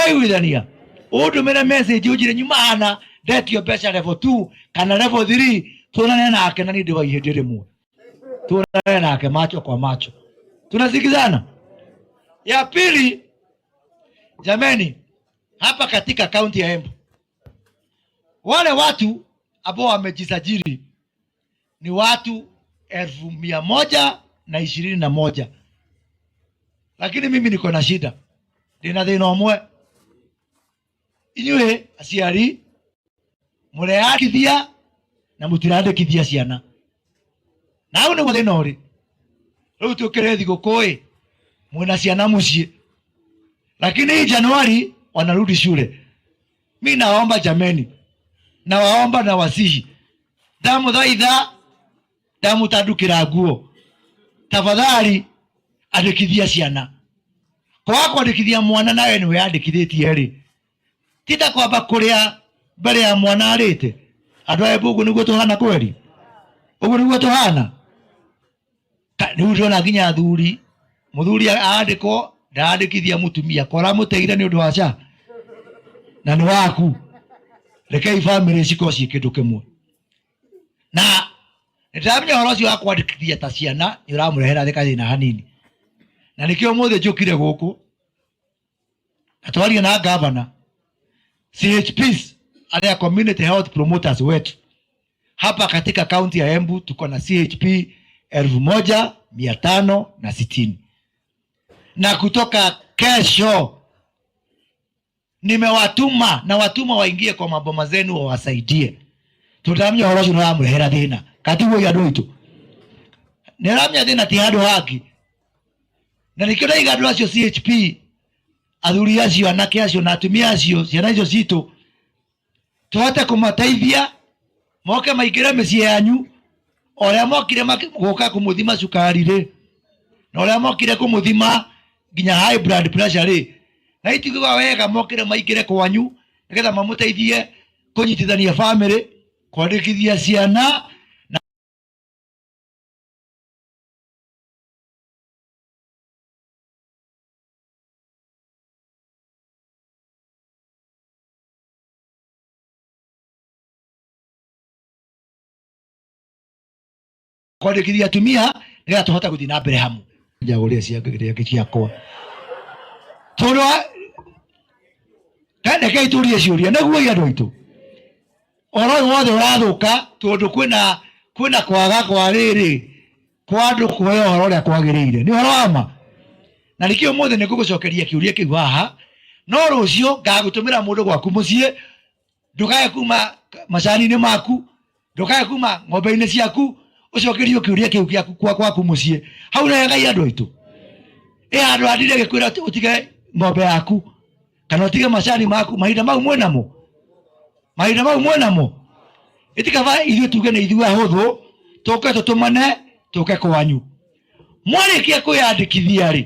Twaiguithania ũndũmĩre message ũnjĩre nyuma hana ndetio mbeca level 2 kana level 3, tuonane nake na niĩ ndĩ wa ihĩndĩ rĩmwe, tuonane nake macho kwa macho. Tunasikizana? Ya pili, jameni, hapa katika kaunti ya Embu wale watu ambao wamejisajili ni watu 121,000, lakini mimi niko na shida, ndina thina ũmwe. Inyuĩ aciari mũreyandĩkithia na mũtirandĩkithia ciana, na hau nĩguo thĩna ũrĩ. Rĩu tũkĩrĩ thigũkũ ĩ, mwĩna ciana mũciĩ, lakini hii Januari wanarudi shule. Mi naomba jameni, nawaomba na wasihi, ndamũthaitha, ndamũtandukĩra nguo, tafadhali andĩkithia ciana. Kwaga kwandĩkithia mwana nawe nĩwe yandĩkithĩtie rĩ, ti ta kwamba kũrĩa mbere ya mwana arĩte. Andũ aya, ũguo nĩguo tũhana kweri? Ũguo nĩguo tũhana? Rĩu ndĩrona nginya athuri, mũthuri andĩkwo ndarandĩkithia mũtumia, kora mũteire nĩ ũndũ wa ca na nĩ waku. Rekei bamĩrĩ cikorwo ciĩ kĩndũ kĩmwe. Na nĩndĩramenya ũhoro ũcio wa kwandĩkithia ta ciana nĩ ũramũrehera gathĩna hanini, na nĩkĩo ũmũthĩ njũkire gũkũ na twarie na gavana. CHPs, arĩa community health promoters wetu hapa katika kaunti ya Embu, tuko na CHP 1560, na kutoka kesho nimewatuma na watuma waingie kwa maboma zenu wawasaidie. Tũndamenya ũhoro ũcio nĩũramũrehera thĩna, katiguo andũ aitũ nĩũramenya thĩna ti handũ hangĩ, na nĩkĩo ndaiga andũ acio CHP, athuri acio, anake acio na atumia acio, ciana icio citũ, tũhote kũmateithia moke maingĩre mĩciĩ yanyu o ũrĩa mokire gũka kũmũthima cukari rĩ, na ũrĩa mokire kũmũthima nginya high blood pressure rĩ, na itiguaga wega mokire maingĩre kwanyu nĩgetha mamũteithie kũnyitithania famĩlĩ, kwandĩkithia ciana na kwandĩkithia atumia nĩgetha tũhote gũthiĩ na mbere hamwe. Njagũrĩre cia ciakwa tondũ rekei tũrie ciũria nĩguo andũ aitũ ũhoro ũyũ wothe ũrathũka, tondũ kwĩna kwaga kwa rĩrĩ kwa andũ kũheo ũhoro ũrĩa kwagĩrĩire. Nĩ ũhoro wa ma, na nĩkĩo ũmũthĩ nĩ ngũgũcokeria kĩũria kĩu haha, no rũciũ ngagũtũmĩra mũndũ gwaku mũciĩ. Ndũkae kuma macani-inĩ maku, ndũkae kuma ng'ombe-inĩ ciaku, ũcokerio kĩũria kĩu gĩaku kwa gwaku mũciĩ. Hau nĩ hega andũ aitũ? Ĩ handũ handire gĩkwĩra ũtige ng'ombe yaku kana ũtige macani maku, mahinda mau mwĩnamo, mahinda mau mwĩnamo. Ĩtikaba ithuĩ tuge nĩ ithuĩ ahũthũ, tũke tũtũmane tũke kwanyu. Mwarĩkia kwĩyandĩkithia rĩ,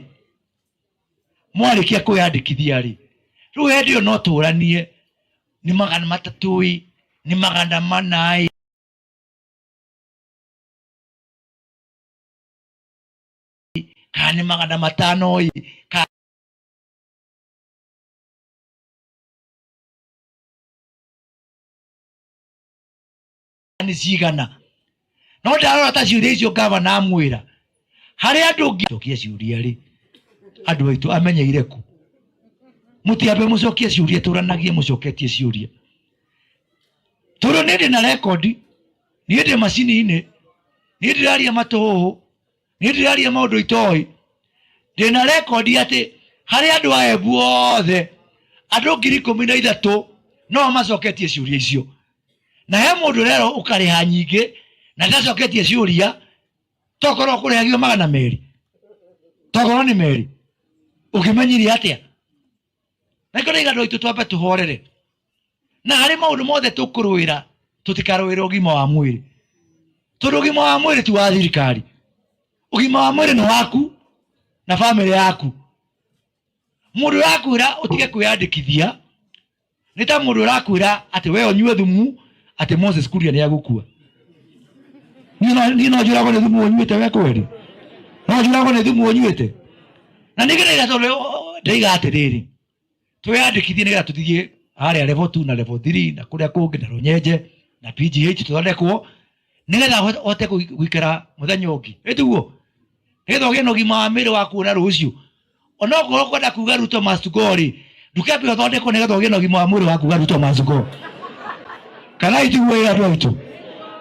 mwarĩkia kwĩyandĩkithia rĩ, rĩu hĩndĩ ĩyo no tũranie nĩ 300 ĩ, nĩ 400 ĩ, kana nĩ 500 ĩ, kana nĩ cigana. No ndarora ta ciũria icio ngavana amwĩra harĩ andũ cokia ciũria rĩ, andũ aitũ amenyeire ku mũtiambe mũcokie ciũria, tũranagie mũcoketie ciũria, tondũ niĩ ndĩ na rekondi, niĩ ndĩ macini-inĩ, niĩ ndĩraria matũhũhũ, niĩ ndĩraria maũndũ itoĩ. Ndĩna rekondi atĩ harĩ andũ a Embu othe, andũ 13,000 no macoketie ciũria icio, na he mũndũ rero ũkarĩha nyingĩ na ndacoketie ciũria. Tokorwo kũrĩhagio 200, tokorwo nĩ merĩ, ũkĩmenyirie atĩa? Na nĩkĩo ndaiga andũ aitũ twambe tũhorere, na harĩ maũndũ mothe tũkũrũĩra, tũtikarũĩre ũgima wa mwĩrĩ, tondũ ũgima wa mwĩrĩ ti wa thirikari. Ũgima wa mwĩrĩ nĩ waku na bamĩrĩ yaku. Mũndũ ũrakwĩra ũtige kwĩyandĩkithia nĩ ta mũndũ ũrakwĩra atĩ we ũnyue thumu, atĩ Moses Kuria nĩ agũkua. Niĩ no njũragwo nĩ thumu ũnyuĩte we? Kweri no njũragwo nĩ thumu ũnyuĩte? Na nĩkĩ ndaiga? Tondũ ndaiga atĩrĩrĩ, Twĩyandĩkithie nĩgetha tũthiĩ harĩa level 2 na level 3 na kũrĩa kũngĩ na Rũnyenje na PGH tũthondekwo nĩgetha ũhote gũikara mũthenya ũngĩ. Ĩtiguo? Nĩgetha ũgĩe na ũgima wa mwĩrĩ wa kuona rũciũ. Onokorwo kwenda kuga Ruto must go rĩ, ndũkĩambe ũthondekwo nĩgetha ũgĩe na ũgima wa mwĩrĩ wa kuga Ruto must go. Kana itiguo ĩ andũ aitũ?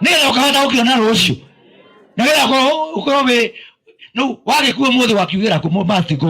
Nĩgetha ũkahota gũkĩona rũciũ. Nĩgetha ũkorwo wĩ rĩu wagĩkua ũmũthĩ wakiugĩra kũ must go.